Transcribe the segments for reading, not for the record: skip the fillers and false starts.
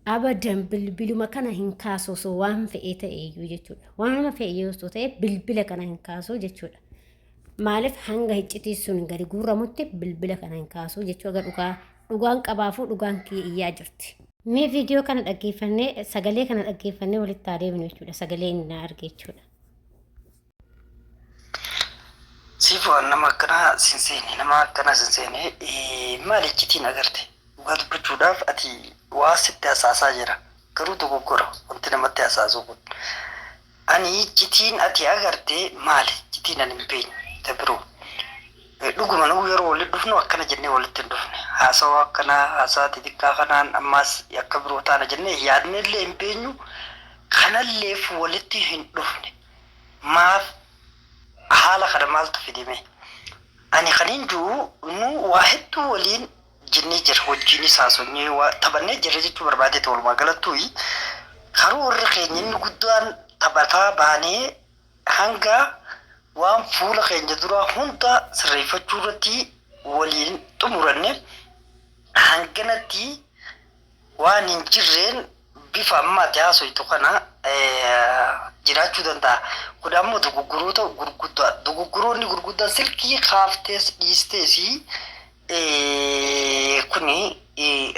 Abadan bilbiluma kana hin kaasu osoo waan fe'ee ta'e iyyuu jechuudha. Waanuma fe'e osoo ta'e bilbila kana hin kaasu jechuudha. Maaliif hanga iccitii sun gadi guurramutti bilbila kana hin kaasu jechuudha. Dhugaa dhugaan qabaafuu dhugaan kiyya iyyaa jirti. Mee viidiyoo kana dhaggeeffannee sagalee kana dhaggeeffannee walitti haa deebinu jechuudha. Sagalee inni naa arge jechuudha. Siifoo an nama akkanaa sin seene nama akkanaa sin seene maal iccitiin agarte dhugaa dubbachuudhaaf ati waa sitti hasaasaa jira garuu dogoggora wanti namatti hasaasuu kun ani iccitiin ati agarte maali iccitiin ani hin beekne ta biroo dhuguma nu yeroo walitti dhufnu akkana jennee walitti hin dhufne haasawaa akkanaa haasaa xixiqqaa kanaan ammaas akka biroo taana jennee yaadnellee hin beenyu kanalleef walitti hin dhufne maaf haala kana maaltu fide mee? Ani kanin ju'u nu waa hedduu waliin jennee jirra wajjiinis haasofnee waa taphannee jirra jechuu barbaadeeti walumaa galattuuyi karoorri keenya inni guddaan taphataa baanee hanga waan fuula keenya duraa hunda sirreeffachuu irratti waliin xumuranne hanganatti waan hin jirreen bifa amma ati haasoytu kana jiraachuu danda'a. Kun ammoo dogoggoroota gurguddaa. Dogoggoroonni gurguddaan silkii kaaftees dhiistees kuni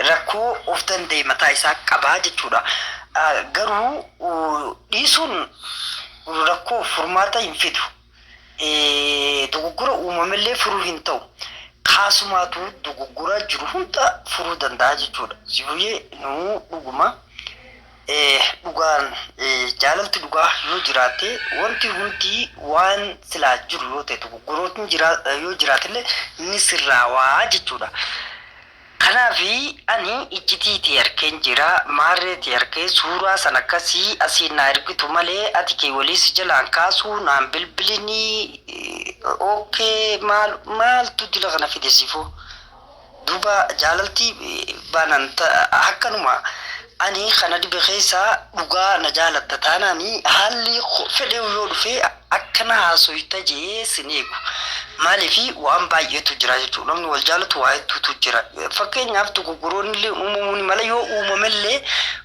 rakkoo of danda'e mataa isaa qabaa jechuudha. Garuu dhiisuun rakkoo furmaata hin fidu. Dogoggora uumamellee furuu hin ta'u. Kaasumaatu dogoggora jiru hunda furuu danda'a jechuudha. Sifuyyee nu dhuguma dhugaan jaalalti dhugaa yoo jiraatte wanti hundi waan silaa jiru yoo ta'e dogoggorootni yoo jiraatellee ni sirraawaa jechuudha. Kanaafi ani iccitii tee arkeen jira maarree tee arkee suuraa san akkasii asiin naa ergitu malee ati kee walii si jalaan kaasuu naan bilbilinii ok maal maaltu dila kana fide siifoo duuba jaalalti baanan akkanuma ani kana dhibe keessaa dhugaa na jaalatta taanaani haalli fedhe yoo dhufe akkana haasoyta je'ee sin eegu. Maaliifi waan baay'eetu jira jechuudha. Namni wal jaalatu waa hedduutu jira. Fakkeenyaaf dogoggoroonni illee uumamuu ni mala. Yoo uumamellee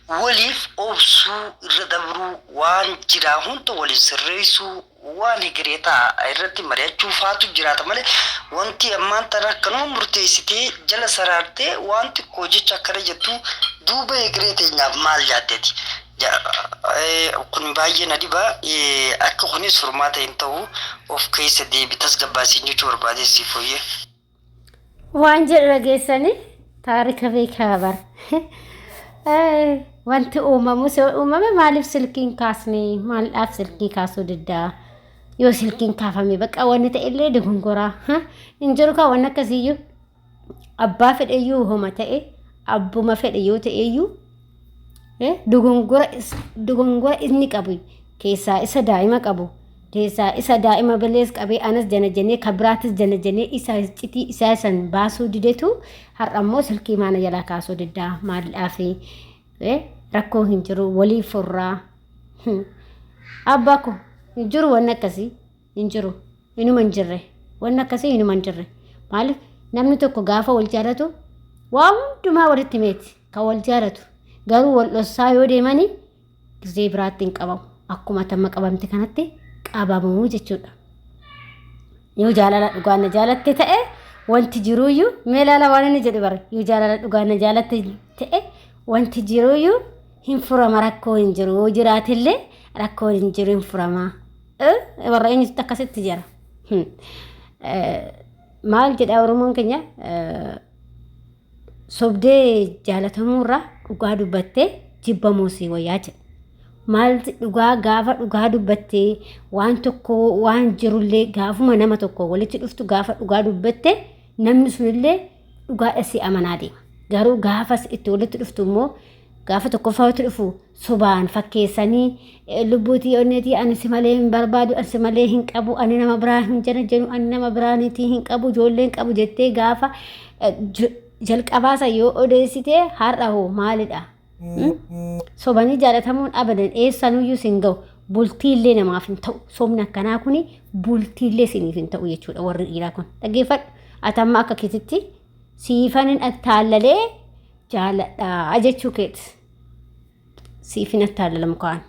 waliif obsuu irra dabruu waan jiraa hunda waliin sirreessuu waan hegeree ta'a irratti mari'achuu faatu jiraata malee wanti ammaan tana akkanuma murteessitee jala saraartee waan xiqqoo jecha akkana jettu duuba hegeree teenyaaf maal yaaddeeti? Kun baay'ee na dhiba. Akka kunis furmaata hin ta'u of keessa deebi tasgabbaasiin jechuu barbaadee siif fooyyee. Waan jedhu dhageessanii taarika beekaa bar. Wanti uumamus yoo uumame maaliif silkiin kaasne maaldhaaf silkii kaasuu diddaa yoo silkiin kaafame bakka wanni ta'e illee dogongoraa hin jiru kaa wanni akkasiiyyuu. Abbaa fedheyyuu homa ta'e abbuma fedhe yoo ta'eyyuu dogongora dogongora inni qabu keessaa isa daa'ima qabu keessaa isa daa'ima balees qabee anas janajanee ka biraatis janajanee isa iccitii isaa san baasuu didetu har'a immoo silkii maana jalaa kaasuu diddaa maaldhaafi rakkoo hin jiru walii furraa abbaa ko hin jiru wanni akkasii. Hin jiru. Inuma hin jirre. Wanni akkasii inuma hin jirre. Maaliif namni tokko gaafa wal jaalatu waa hundumaa walitti himeeti kan wal jaalatu. Garuu wal dhossaa yoo deemanii gizee biraatti hin qabamu. Akkuma tamma qabamte kanatti qabamuu jechuudha. Yoo jaalala dhugaan na jaalatte ta'e wanti jiruuyyuu mee ilaala waan inni jedhu bara yoo jaalala dhugaan na jaalatte ta'e wanti jiruuyyuu hin furama rakkoo hin jiru yoo jiraatillee rakkoon hin jiru hin furama. Warra eenyutti akkasitti jira. Maal jedha Oromoon keenya sobdee jaalatamuurra dhugaa dubbattee jibbamuu sii wayyaa jedha. Maal dhugaa gaafa dhugaa dubbattee waan tokko waan jirullee gaafuma nama tokko walitti dhuftu gaafa dhugaa dubbatte namni sunillee dhugaadha si amanaa deema. Garuu gaafas itti walitti dhuftu immoo gaafa tokkoffaa walitti dhufu sobaan fakkeessanii lubbuutii onneetii ani si malee hin barbaadu ani si malee hin qabu ani nama biraa hin janajjanu ani nama biraa niitii hin qabu ijoollee hin qabu jettee gaafa jalqabaasa yoo odeessite har'a hoo maalidha? Sobanii jaalatamuun abadan eessanuyyuu sin ga'u bultiillee namaaf hin ta'u sobni akkanaa kuni bultiillee siniif hin ta'u jechuudha warri dhiiraa kun dhaggeeffadhu ati amma akka keetitti siifanin attaallalee jaaladha jechuu keeti. Siif hin attaalalamu kaan.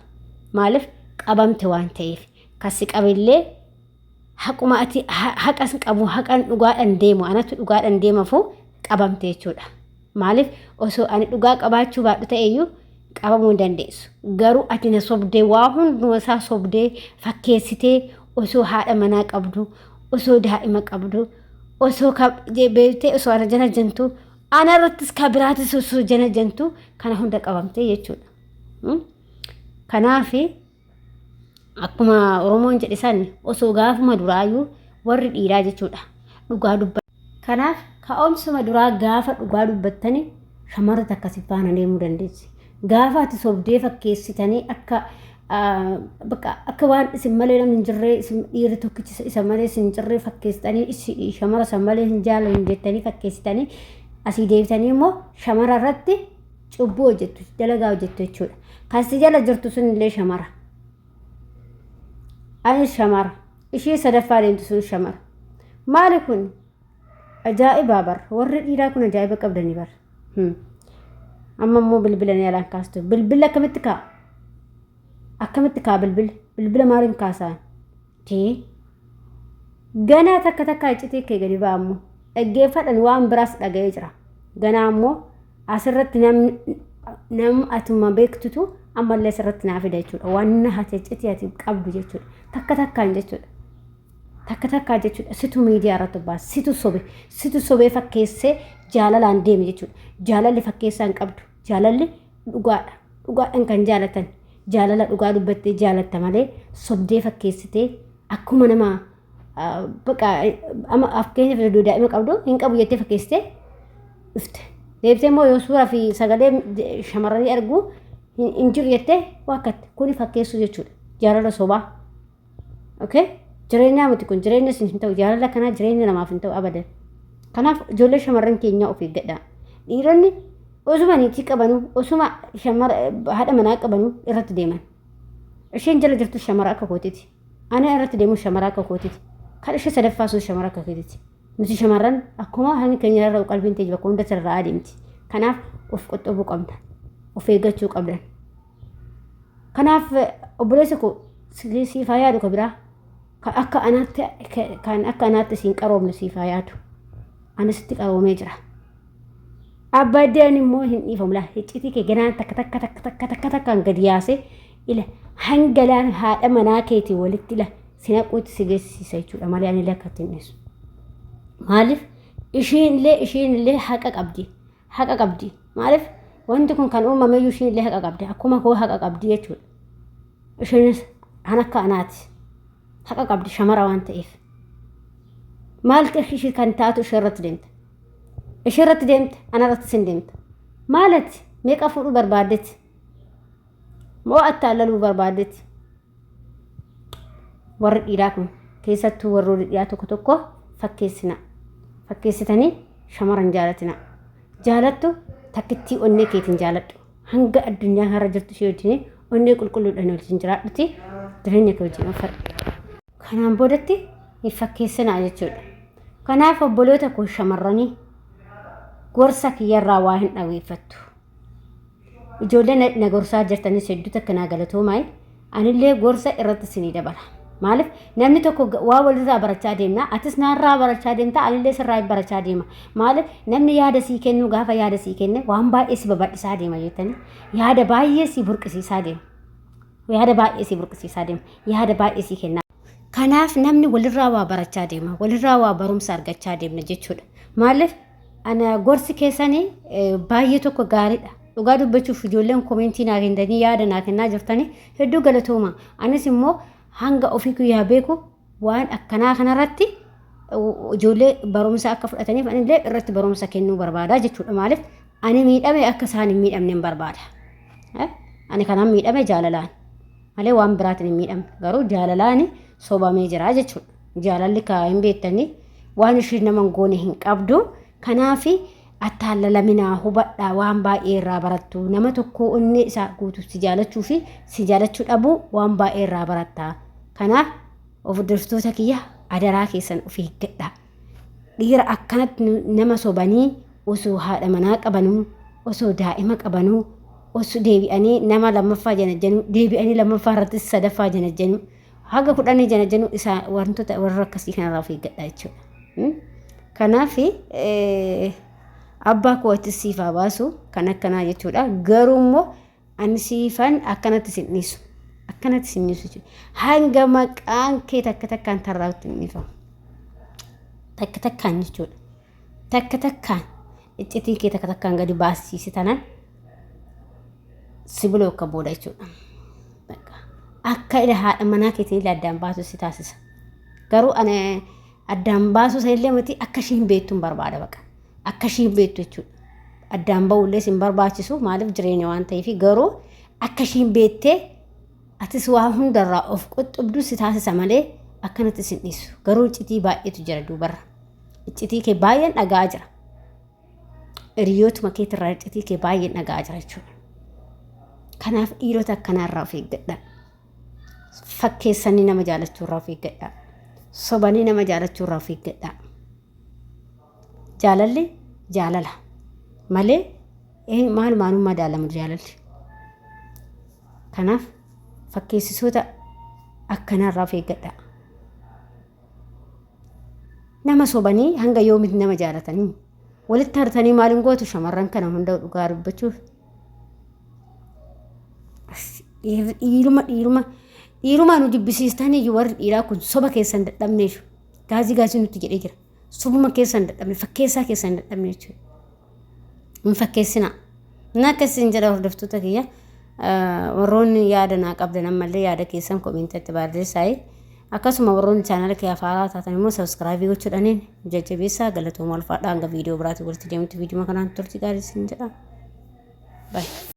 Maaliif qabamte waan ta'eef. Kasi qabillee haquma ati haqas qabu haqan dhugaadhaan deemu anatu dhugaadhaan deemafu qabamte jechuudha. Maaliif osoo ani dhugaa qabaachuu baadhu ta'eyyuu qabamuu hin dandeessu. Garuu ati na sobdee waa hunduma isaa sobdee fakkeessitee osoo haadha manaa qabdu osoo daa'ima qabdu osoo beektee osoo ana jala jantu ana irrattis ka biraatis osoo jala jantu kana hunda qabamtee jechuudha. Kanaaf akkuma Oromoon jedhe san osoo gaafuma duraayyuu warri dhiiraa jechuudha dhugaa dubba. Kanaaf ka'umsuma duraa gaafa dhugaa dubbattani shamarri takka si faana deemuu dandeessi. Gaafa ati sobdee fakkeessitanii akka bakka akka waan isin malee namni hin jirree isin dhiirri tokkichi isa malee isin hin jirree fakkeessitanii shamara san malee hin jaalannu jettanii fakkeessitanii asii deebitanii immoo shamara irratti cubbuu hojjettu dalagaa hojjettu jechuudha. Kan si jala jirtu sun illee shamara. Anis shamara. Ishee sadaffaa deemtu sun shamara. Maali kun? Ajaa'ibaa bar. Warri dhiiraa kun ajaa'iba qabdanii bar. Amma immoo bilbila ni alaan kaastu. Bilbila akkamitti kaa? Akkamitti kaa bilbila? Bilbila maaliin kaasaan? Tee. Ganaa takka takka iccitii kee gadi ba'a ammoo. Dhaggeeffadhan waan biraas dhaga'ee jira. Ganaa ammoo asirratti namni nama atuma beektutu ammallee asirratti naa fida jechuudha. Waan hate iccitii ati qabdu jechuudha. Takka takkaan jechuudha. Takka takkaa jechuudha. Situ miidiyaa irratti baasa. Situ sobe. Situ sobee fakkeessee jaalalaan deeme jechuudha. Jaalalli fakkeessaa hin qabdu. Jaalalli dhugaadha. Dhugaadhaan kan jaalatan. Jaalala dhugaa dubbattee jaalatta malee sobdee fakkeessitee akkuma nama baqa amma fakkeenyaaf daa'ima qabdu hin qabu jettee fakkeessitee dhufte. Deebitee immoo yoo suuraa fi sagalee shamarranii argu hin jiru jettee waakkatte. Kuni fakkeessuu jechuudha. Jaalala sobaa. Okay? Jireenyaa miti kun jireenya isin hin ta'u jaalala kanaa jireenya namaaf hin ta'u abadan. Kanaaf ijoollee shamarran keenyaa of eeggadhaa. Dhiironni osuma niitii qabanuu osuma shamara haadha manaa qabanuu irratti deeman. Isheen jala jirtu shamara akka kootiiti. Ana irratti deemu shamara akka kootiiti. Kan ishee sadaffaa sun shamara akka keetiiti. Nuti shamarran akkuma hangi keenya irra qalbiin teenya bakka hunda sirraa adeemti. Kanaaf of qoxxobuu qabna. Of eeggachuu qabna. Kanaaf obboleessa koo siif haa yaadu ka biraa kan akka anaatti kan akka anaatti siin qaroomne siif haa yaadu. Ani sitti qaroomee jira. Abbadeen immoo hin dhiifamu laa iccitii kee ganaan takka takka takka takka takka takkaan gadi yaasee ila hanga laan haadha manaa keetii walitti ila si naquutti si geessisa jechuudha malee ani illee akkatti hin dhiisu. Maaliif ishiin illee ishiin illee haqa qabdi. Haqa qabdi. Maaliif wanti kun kan uumame iyyuu ishiin illee haqa qabdi. Akkuma koo haqa qabdi jechuudha. Isheenis kan akka anaati. Haqa qabdi shamara waan ta'eef. Maaltu ishii kan taatu ishee irratti deemta. Ishee irratti deemta ana irratti sin deemta. Maalati meeqa fuudhuu barbaaddetti? Moo attaallaluu barbaaddetti? Warri dhiiraa kun keessattuu warroonni dhiiraa tokko tokko fakkeessina. Fakkeessitanii shamaran jaalatina. Jaalattu takkittii onnee keetiin jaaladhu. Hanga addunyaa har'a jirtu ishee wajjin onnee qulqulluudhaan wajjin jiraadhuti jireenya kee wajjin uffadhu. Kanaan boodatti hin fakkeessinaa jechuudha. Kanaaf obboloota koo shamarranii gorsa kiyyarraa waa hin dhageeffattu. Ijoollee na gorsaa jirtanis hedduu takka naa galatoomaa. Anillee gorsa irratti isinii dabala. Maaliif namni tokko waa walirraa barachaa deemna. Atis narraa barachaa deemta, anillee sirraa barachaa deema. Maaliif namni yaada sii kennu gaafa yaada sii kenne waan baay'ee si babal'isaa deema jettanii yaada baay'ee si burqisiisaa deema. Yaada baay'ee si burqisiisaa deema. Yaada baay'ee sii kenna. Kanaaf namni walirraa waa barachaa deema. Walirraa waa barumsa argachaa deemna jechuudha. Maaliif ana gorsi keessanii baay'ee tokko gaariidha. Dhugaa dubbachuuf ijoolleen komentii naa kennitanii yaada naa kennaa jirtanii hedduu galatooma. Anis immoo hanga ofii kiyyaa beeku waan akkanaa kanarratti ijoollee barumsa akka fudhataniif anillee irratti barumsa kennuu barbaada jechuudha. Maaliif ani miidhame akka isaan hin miidhamne hin barbaada. Ani kanaan miidhame jaalalaan malee waan biraatiin hin miidhamne garuu jaalalaan sobamee jira jechuudha. Jaalalli kaa hin beektanii waan ishiin nama hin goone hin qabdu. Kanaaf attaalalaminaa hubadhaa waan baay'ee irraa barattu nama tokko onnee isaa guutuuf si jaalachuu fi si jaalachuu dhabuu waan baay'ee irraa baratta. Kanaaf hordoftoota kiyya adaraa keessan of eeggadhaa. Dhiira akkanatti nama sobanii osoo haadha manaa qabanuu osoo daa'ima qabanuu Osoo deebi'anii nama lammaffaa janajjanuu, deebi'anii lammaffaa irrattis sadaffaa janajjanuu, haga kudhanii janajjanuu isaa wantoota warra akkasii kanarraa of eeggadhaa jechuudha. Kanaaf abbaa koo achi siif haa baasu kan akkanaa jechuudha. Garuu immoo ani siifan akkanatti sin dhiisu. Akkanatti sin dhiisu jechuudha. Hanga maqaan kee takka takkaan tarraa'utti hin dhiifamu. Takka takkaan jechuudha. Takka takkaan iccitii kee takka takkaan gadi baasiisi tanan si buloo akka booda jechuudha. Bakka akka ila haadha manaa keetiin illee addaan baasu si taasisa. Garuu ani addaan baasuu sanillee miti akka ishiin beektu hin barbaada baqa. Akka ishiin beektu jechuudha. Addaan ba'ullee sin barbaachisu maaliif jireenya waan ta'eef garuu akka ishiin beektee atis waa hundarraa of qoxxobdu si taasisa malee akkanatti sin dhiisu. Garuu iccitii baay'eetu jira duubarra. Iccitii kee baay'een dhaga'aa jira. Hiriyootuma keetirraa iccitii kee baay'een dhaga'aa jira jechuudha. Kanaaf dhiirota akkanaarraa of eeggadhaa. Fakkeessanii nama jaalachuurraa of eeggadhaa. Sobanii nama jaalachuurraa of eeggadhaa. Jaalalli jaalala malee maalumaanuu madaalamu jaalalli. Kanaaf fakkeessitoota akkanaarraa of eeggadhaa. Nama sobanii hanga yoomitti nama jaalatanii walitti hartanii maaliin gootu shamarran kana hunda dhugaa dubbachuuf. Dhiiruma dhiiruma dhiirumaa nu jibbisiistanii iyyuu warri dhiiraa kun soba keessan dadhabne iyyuu gaazii gaazii nutti jedhee jira. Sobuma keessan dadhabne fakkeessaa keessan dadhabne jechuudha. Hin fakkeessinaa. Na akkasiin jedha hordoftoota kiyya. Warroonni yaada naa qabdan ammallee yaada keessan komeentiitti barreessaa. Akkasuma warroonni chaanala kiyya haaraa taatan immoo sabiskiraabii gochuudhaan jajjabeessaa galatooma ulfaadhaa hanga viidiyoo biraatti walitti deemutti viidiyoo kanaan turtii gaarii isin jedha. Bye.